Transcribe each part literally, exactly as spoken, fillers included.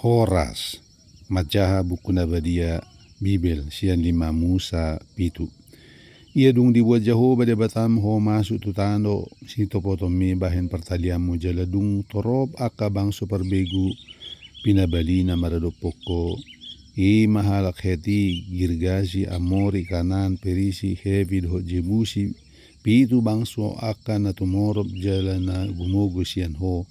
Horas, manjaha buku na badia Bibel sian lima Musa pitu. Ia dung dibuat Jahowa Debatam ho masuk tu tano sitopotonmi bahen partalianmu, jala dung torop angka bangso parbegu pinabalina maradophon ho, i ma halak Heti, Girgasi, Amori, Kanaan, Perisi, Hevi dohot Jebusi, pitu bangso angka na tumorop jala na gumogo sian ho.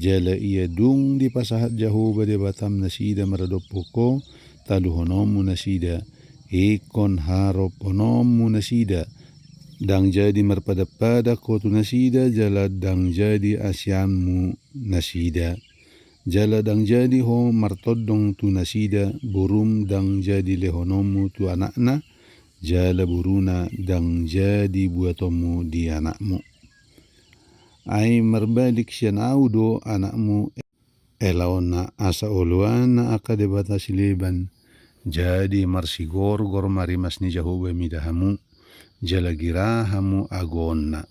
Jala ia dung dipasahat Jahowa Debatam nasida maradophon ho, taluhononmu nasida, ingkon harophononmu nasida, ndang jadi marpadanpadan ho tu nasida, jala ndang jadi asianmu nasida. Jala ndang jadi ho martondong tu nasida, borum ndang jadi lehononmu tu anakna, jala boruna ndang jadi buatonmu di anakmu. Ai marbalik sian ahu do anakmu elaonna, asa oloanna angka debata sileban, jadi marsigorgor ma rimas ni Jahowa mida hamu, jala gira hamu agoonna.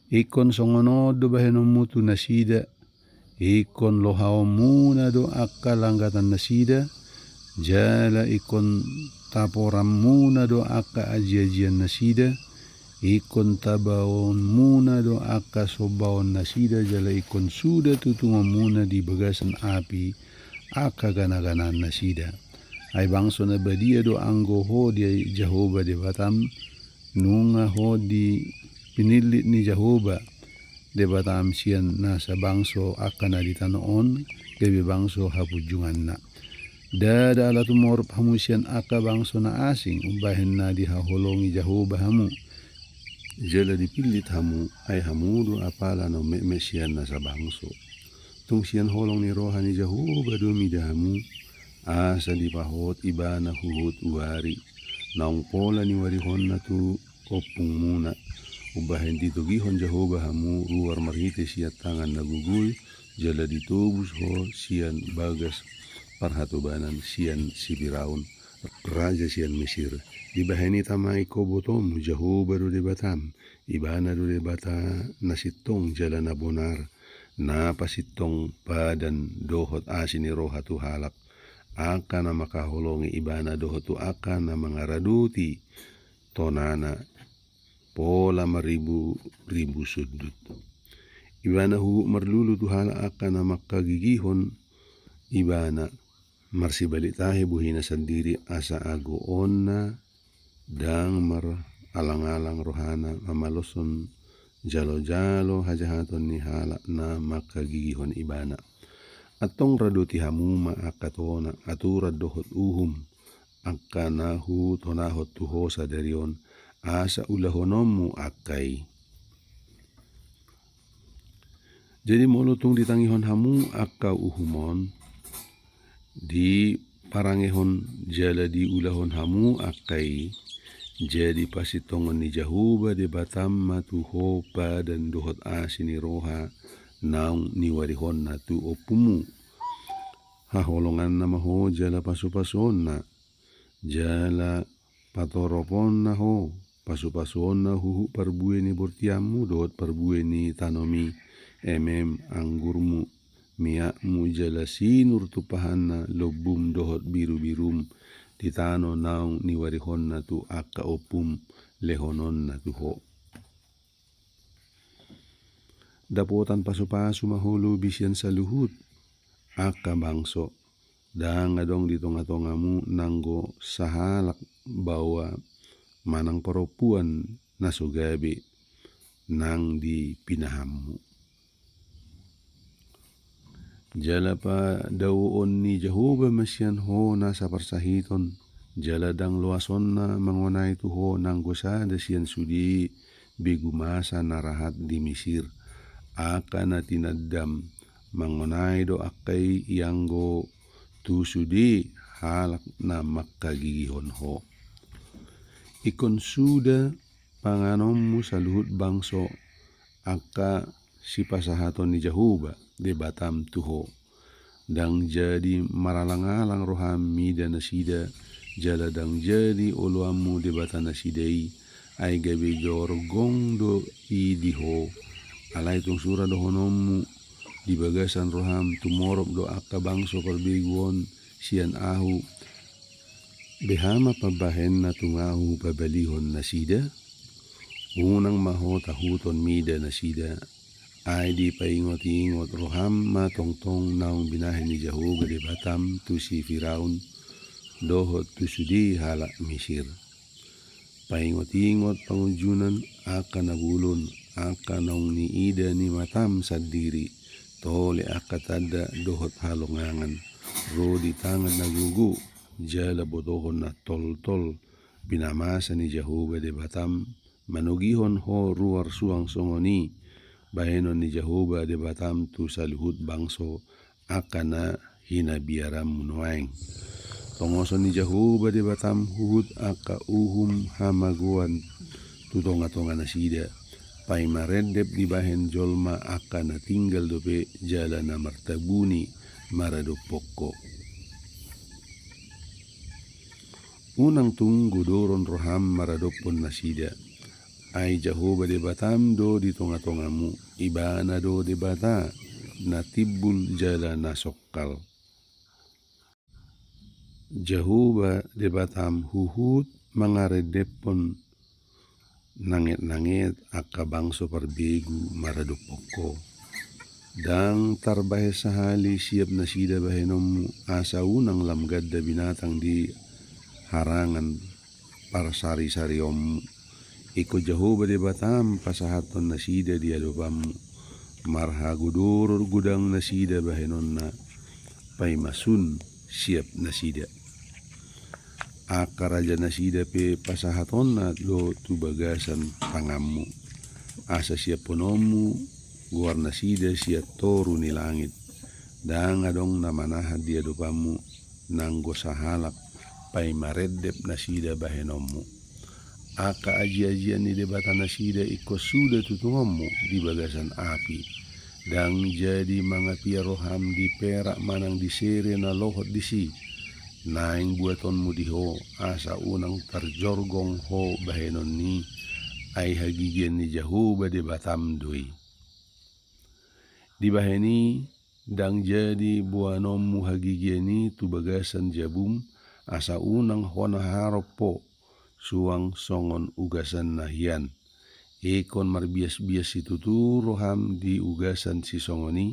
Ingkon songon on do bahenonmu tu nasida, ingkon lohaonmuna do angka langgatan nasida, jala ingkon taporanmuna do angka ajiajian nasida, ingkon tabaonmuna do angka sombaon nasida, jala ingkon suda tutungonmuna di bagasan api angka ganaganaan nasida. Ai bangso na badia do anggo ho di Jahowa Debatam, nunga ho di pinillit ni Jahowa Debatam sian nasa bangso angka na di tano on, gabe bangso hapunjunganna. Ndada ala tumorop hamu sian angka bangso na asing, umbahen na dihaholongi Jahowa hamu, jala dipillit hamu, ai hamu do apala na ummetmet sian nasa bangso. Tung sian holong ni roha ni Jahowa do mida hamu, asa dipahot ibana huhut uari, naung pola niuarihonna tu ompungmuna, umbahen ditogihon Jahowa hamu ruar marhite sian tangan na gogo i, jala ditobus ho sian bagas parhatobanan sian si Firaun, raja sian Mesir. Dibahen i tama ingkon botoonmu Jahowa do Debatam, ibana do Debata na sintong jala na bonar, na pasintong padan dohot asi ni roha tu halak angka na mangkaholongi ibana dohot tu angka na mangaradoti tonana pola marriburibu sundut. Ibana huhut marlulu tu halak angka na mangkagigihon ibana, marsibalik tahi bohina sandiri asa agoonna ndang maralangalang rohana mamaloshon jalojalo hajahaton ni halak na mangkagigihon ibana. Antong radoti hamu ma angka tona, aturan dohot uhum, angka na hutonahon tu ho sadari on, asa ulahononmu angka i. Jadi molo tung ditangihon hamu angka uhum on, diparangehon jala diulahon hamu angka i, jadi pasintongon ni Jahowa Debatam ma tu ho padan dohot asi ni roha naung niuarihonna tu ompungmu. Haholonganna ma ho jala pasupasuonna, jala patoroponna ho, pasupasuonna huhut parbue ni bortianmu dohot parbue ni tanomi, emem, anggurmu, miakmu, jala sinur tumpahanna lombum dohot birubirum di tano naung niuarihonna tu angka ompum lehononna tu ho. Dapotan pasupasu ma ho lobi sian saluhut angka bangso. Ndang adong di tongatongamu nanggo sahalak baoa manang parompuan na so gabe nang di pinahanmu. Jala padaoon ni Jahowa ma sian ho nasa parsahiton, jala ndang loasonna mangonai tu ho nanggo sada sian sude begu masa na rahat di Misir. Angka na tinandam mangonai do angka i, ianggo tu sude halak na mangkagigihon ho. Ingkon suda panganonmu saluhut bangso angka sipasahaton ni Jahowa Debatam tu ho. Ndang jadi maralangalang roham mida nasida, jala ndang jadi oloanmu debata nasida i, ai gabe jorgong do i di ho. Alai tung sura dohononmu, di bagasan roham tumorop do angka bangso parbegu on sian ahu, beha ma pambahenna tung ahu pabalihon nasida? Unang ma ho tahuton mida nasida, ai dipaingot-ingot roham ma tongtong naung binahen ni Jahowa Debatam tu si Firaun dohot tu sude halak Misir. Paingot-ingot pangunjunan angka na bolon, angka naung niida ni matam sandiri, tole angka tanda dohot halongangan, ro di tangan na gogo, jala botohon na toltol, pinamasa ni Jahowa Debatam, manogihon ho ruar suang songon i bahenon ni Jahowa Debatam tu saluhut bangso angka na hinabiaranmu nuaeng. Tongoson ni Jahowa Debatam huhut angka uhum hamagoan tu tonga-tonga nasida, paima rendep dibahen jolma angka na tinggal dope jala na martabuni maradophon ho. Unang tung godoron roham maradophon nasida. Ai Jahowa Debatam do di tonga-tongamu, Ibana do Debata na timbul jala na songkal. Jahowa Debatam huhut mangarendephon nanget-nanget angka bangso parbegu maradophon ho. Ndang tarbahen sahali siap nasida bahenonmu, asa unang lam ganda binatang di harangan parsarisarionmu. Ingkon Jahowa Debatam pasahathon nasida di adopanmu, marhagodoron godang nasida bahenonna, paima sun siap nasida. Angka raja nasida pe pasahatonna do tu bagasan tanganmu, asa siaphononmu goar nasida sian toru ni langit. Ndang adong na manahan di adopanmu, nanggo sahalak, paima rendep nasida bahenonmu. Angka ajiajian ni debata nasida ingkon suda tutungonmu di bagasan api. Ndang jadi mangapia roham di perak manang di sere na lohot disi. Naeng buatonmu di ho, asa unang tarjorgong ho bahenon i, ai hagigian ni Jahowa Debatam do i. Dibahen i, ndang jadi boanonmu hagigian i tu bagasan jabum, asa unang hona harom ho, suang songon ugasanna hian. Ingkon marbiasbias situtu roham di ugasan sisongon i,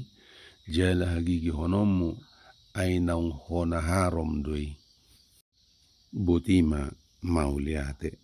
jala hagigihononmu, ai naung hona harom do i. Boti ma, mauliate.